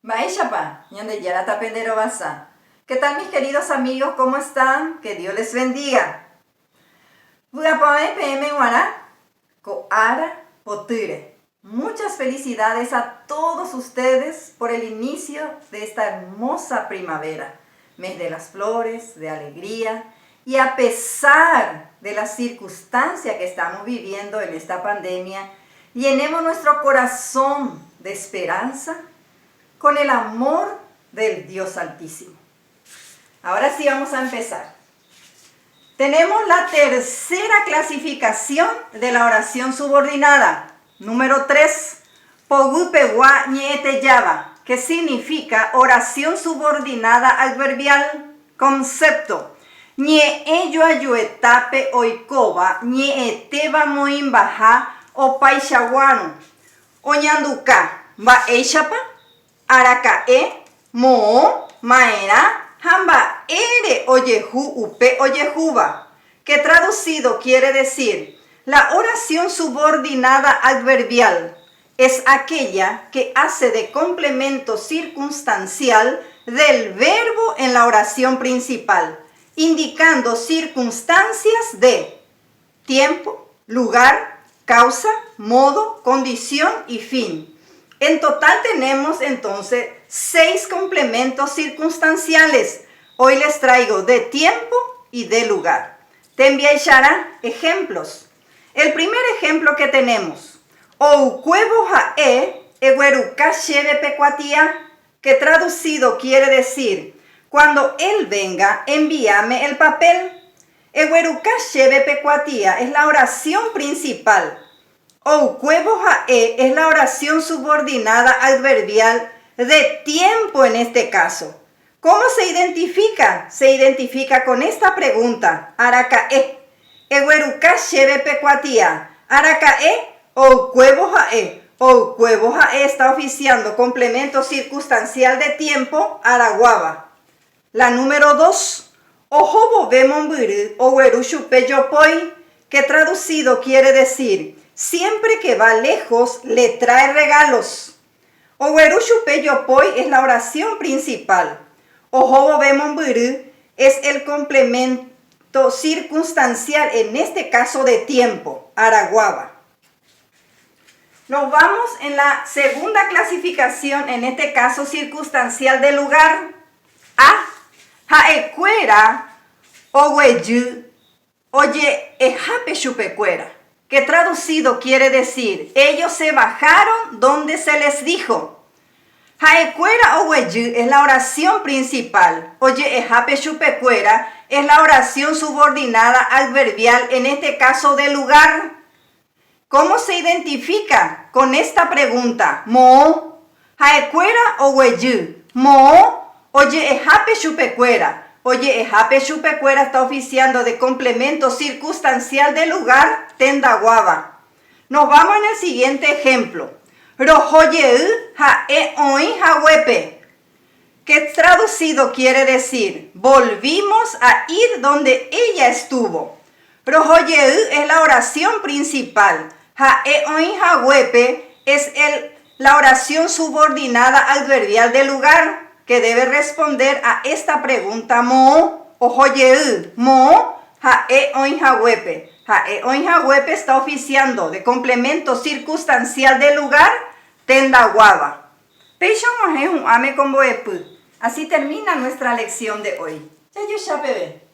Mba'éichapa Ñandejára tapenderovasa. Qué tal mis queridos amigos, cómo están? Que Dios les bendiga. Vy'apavẽ peẽme g̃uarã ko ára potýre. Muchas felicidades a todos ustedes por el inicio de esta hermosa primavera, mes de las flores, de alegría, y a pesar de la circunstancia que estamos viviendo en esta pandemia, llenemos nuestro corazón de esperanza con el amor del Dios Altísimo. Ahora sí vamos a empezar. Tenemos la tercera clasificación de la oración subordinada. Número 3. Poguy-pegua ñe'ẽtejáva, que significa oración subordinada adverbial. Concepto. Ñe'ẽ joajuetápe oikóva ñe'ẽtéva moĩmbaha opaichaguárõ. Oñanduka, mba'éichapa, araka'e, moõ, ma'erã ha mba'ére ojehu upe ojehúva, que traducido quiere decir, la oración subordinada adverbial es aquella que hace de complemento circunstancial del verbo en la oración principal, indicando circunstancias de tiempo, lugar, causa, modo, condición y fin. En total tenemos entonces seis complementos circunstanciales. Hoy les traigo de tiempo y de lugar. Tembiaicharã ejemplos. El primer ejemplo que tenemos, Oukuévo ha'e egueruka chéve pe kuatia, que traducido quiere decir, Cuando él venga, envíame el papel. Egueruka chéve pe kuatia es la oración principal. Oukuévo ha'e es la oración subordinada adverbial de tiempo en este caso. Cómo se identifica? Se identifica con esta pregunta, Araka'e? Egueruka chéve pe kuatia. Araka'e? Oukuévo ha'e. Oukuévo ha'e está oficiando complemento circunstancial de tiempo araguáva. La número dos, Oho vove mombyry ogueru chupe jopói, que traducido quiere decir, siempre que va lejos le trae regalos. Ogueru chupe jopói es la oración principal. Oho vove mombyry es el complemento circunstancial, en este caso de tiempo, araguáva. Nos vamos en la segunda clasificación, en este caso circunstancial de lugar. A. Ha'ekuéra oguejy oje'ehápe chupekuéra, que traducido quiere decir, ellos se bajaron donde se les dijo. Ha'ekuéra oguejy es la oración principal, oje'ehápe chupekuéra es la oración subordinada adverbial, en este caso de lugar. Cómo se identifica con esta pregunta, Moõ? Ha'ekuéra oguejy. Moõ? Oje'ehápe chupekuéra. Oje'ehápe chupekuéra está oficiando de complemento circunstancial de lugar tendaguáva. Nos vamos en el siguiente ejemplo. Roho jey ha'e oĩ haguépe. Que traducido quiere decir, volvimos a ir donde ella estuvo. Roho jey es la oración principal, ha'e oĩ haguépe es el la oración subordinada adverbial de lugar que debe responder a esta pregunta moõ, oho jey, moõ, ha'e oĩ haguépe. Ha'e oĩ haguépe está oficiando de complemento circunstancial de lugar tendaguáva. Péicha og̃uahẽ hu'ãme ko mbo'epy. Así termina nuestra lección de hoy. Jajoecha peve.